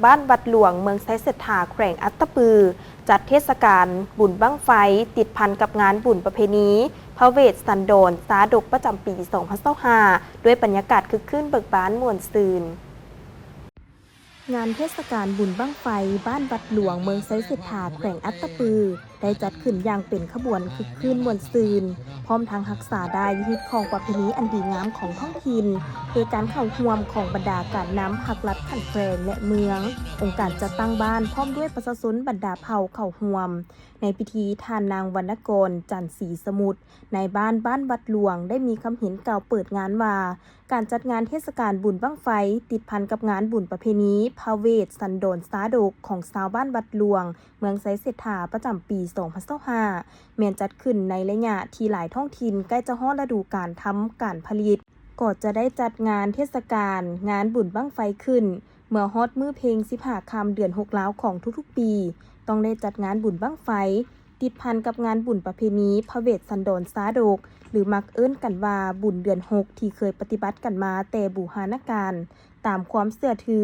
ບ້ານວັດຫຼວງ ເມືອງໄຊເສດຖາ ແຂວງອັດຕະປື ຈັດເທດສະການບຸນບັ້ງໄຟ ຕິດພັນກັບງານບຸນປະເພນີພະເວດສັນດອນຊາດົກ ປະຈຳປີສອງພັນຊາວຫ້າ ດ້ວຍບັນຍາກາດຄຶກຄື້ນເບີກບານມ່ວນຊື່ນ. ງານເທດສະການບຸນບັ້ງໄຟ ບ້ານວັດຫຼວງ ເມືອງໄຊເສດຖາ ແຂວງອັດຕະປື ໄດ້ຈັດຂຶ້ນຢ່າງເປັນຂະບວນຄຶກຄື້ນມ່ວນຊື່ນ, ພ້ອມທັງຮັກສາໄດ້ຮີດຄອງປະເພນີອັນດີງາມຂອງທ້ອງຖິ່ນ ໂດຍການເຂົ້າຮ່ວມຂອງບັນດາການນຳພັກລັດຂັ້ນແຂວງ ແລະ ເມືອງ, ອົງການຈັດຕັ້ງບ້ານ ພ້ອມດ້ວຍປະຊາຊົນບັນດາເຜົ່າເຂົ້າຮ່ວມ. ໃນພິທີ ທ່ານນາງ ວັນນະກອນ ຈັນສີສະໝຸດ ນາຍບ້ານບ້ານວັດຫຼວງ ໄດ້ມີຄຳເຫັນກ່າວເປີດງານວ່າ ການຈັດງານເທດສະການບຸນບັ້ງໄຟ ຕິດພັນກັບງານບຸນປະເພນີພະເວດສັນດອນຊາດົກ ຂອງຊາວບ້ານວັດຫຼວງ ເມືອງໄຊເສດຖາ ປະຈຳປີສອງພັນຊາວຫ້າ ແມ່ນຈັດຂຶ້ນໃນໄລຍະທີ່ຫຼາຍທ້ອງຖິ່ນໃກ້ຈະຮອດລະດູການທຳການຜະລິດ, ກໍຈະໄດ້ຈັດງານເທດສະການງານບຸນບັ້ງໄຟຂຶ້ນ ເມື່ອຮອດມື້ເພັງສິບຫ້າຄ່ຳເດືອນຫົກລາວຂອງທຸກໆປີ ຕ້ອງໄດ້ຈັດງານບຸນບັ້ງໄຟ ຕິດພັນກັບງານບຸນປະເພນີພະເວດສັນດອນຊາດົກ ຫຼື ມັກເອີ້ນກັນວ່າບຸນເດືອນຫົກ ທີ່ເຄີຍປະຕິບັດກັນມາແຕ່ບູຮານະການ. ຕາມຄວາມເຊື່ອຖື,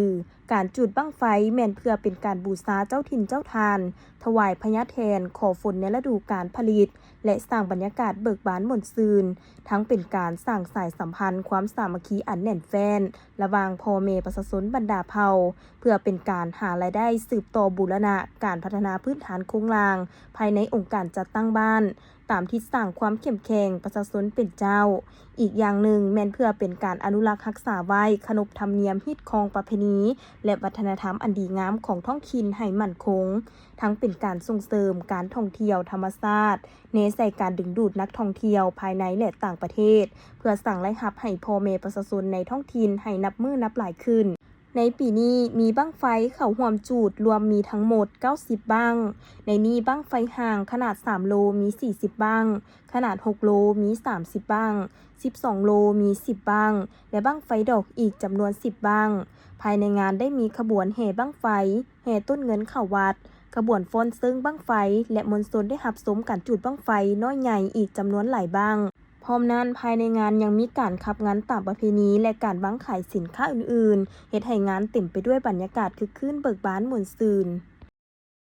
ການຈູດບັ້ງໄຟແມ່ນເພື່ອເປັນການບູຊາເຈົ້າຖິ່ນເຈົ້າຖານ, ຖວາຍພະຍາແທນ, ຂໍຝົນໃນລະດູການຜະລິດ ແລະ ສ້າງບັນຍາກາດເບີກບານມ່ວນຊື່ນ, ທັງເປັນການສ້າງສາຍສຳພັນຄວາມສາມັກຄີອັນແໜ້ນແຟ້ນລະຫວ່າງພໍ່ແມ່ປະຊາຊົນບັນດາເຜົ່າ, ເພື່ອເປັນການຫາລາຍໄດ້ສືບຕໍ່ບູລະນະການພັດທະນາພື້ນຖານໂຄງລ່າງພາຍໃນອົງການຈັດຕັ້ງບ້ານ, ຕາມທິດສ້າງຄວາມເຂັ້ມແຂງປະຊາຊົນເປັນເຈົ້າ. ອີກຢ່າງໜຶ່ງແມ່ນເພື່ອເປັນການອະນຸລັກຮັກສາໄວ້ຂະໜົບທຳນຽມຮີດຄອງປະເພນີ ແລະ ວັດທະນະທຳອັນດີງາມຂອງທ້ອງຖິ່ນໃຫ້ໝັ້ນຄົງ, ທັງເປັນການສົ່ງເສີມການທ່ອງທ່ຽວທຳມະຊາດ, ແນໃສ່ການດຶງດູດນັກທ່ອງທ່ຽວພາຍໃນ ແລະ ຕ່າງປະເທດ, ເພື່ອສ້າງລາຍຮັບໃຫ້ພໍ່ແມ່ປະຊາຊົນໃນທ້ອງຖິ່ນໃຫ້ນັບມື້ນັບຫຼາຍຂຶ້ນ. ໃນປີນີ້ມີບັ້ງໄຟເຂົ້າຮ່ວມຈູດລວມມີທັງໝົດເກົ້າສິບບັ້ງ. ໃນນີ້ບັ້ງໄຟຫາງຂະໜາດສາມໂລມີສີ່ສິບບັ້ງ, ຂະໜາດຫົກໂລມີສາມສິບບັ້ງ, ສິບສອງໂລມີສິບບັ້ງ ແລະ ບັ້ງໄຟດອກອີກຈຳນວນສິບບັ້ງ. ພາຍໃນງານໄດ້ມີຂະບວນແຫ່ບັ້ງໄຟ, ແຫ່ຕົ້ນເງິນເຂົ້າວັດ, ຂະບວນຟ້ອນເຊີງບັ້ງໄຟ ແລະ ມວນຊົນໄດ້ຮັບຊົມການຈູດບັ້ງໄຟນ້ອຍໃຫຍ່ອີກຈຳນວນຫຼາຍບັ້ງ. ພ້ອມນັ້ນ, ພາຍໃນງານຍັງມີການຂັບງານຕາມປະເພນີ ແລະ ການວາງຂາຍສິນຄ້າອື່ນໆ, ເຮັດໃຫ້ງານເຕັມໄປດ້ວຍບັນຍາກາດຄຶກຄື້ນເບີກບານມ່ວນຊື່ນ.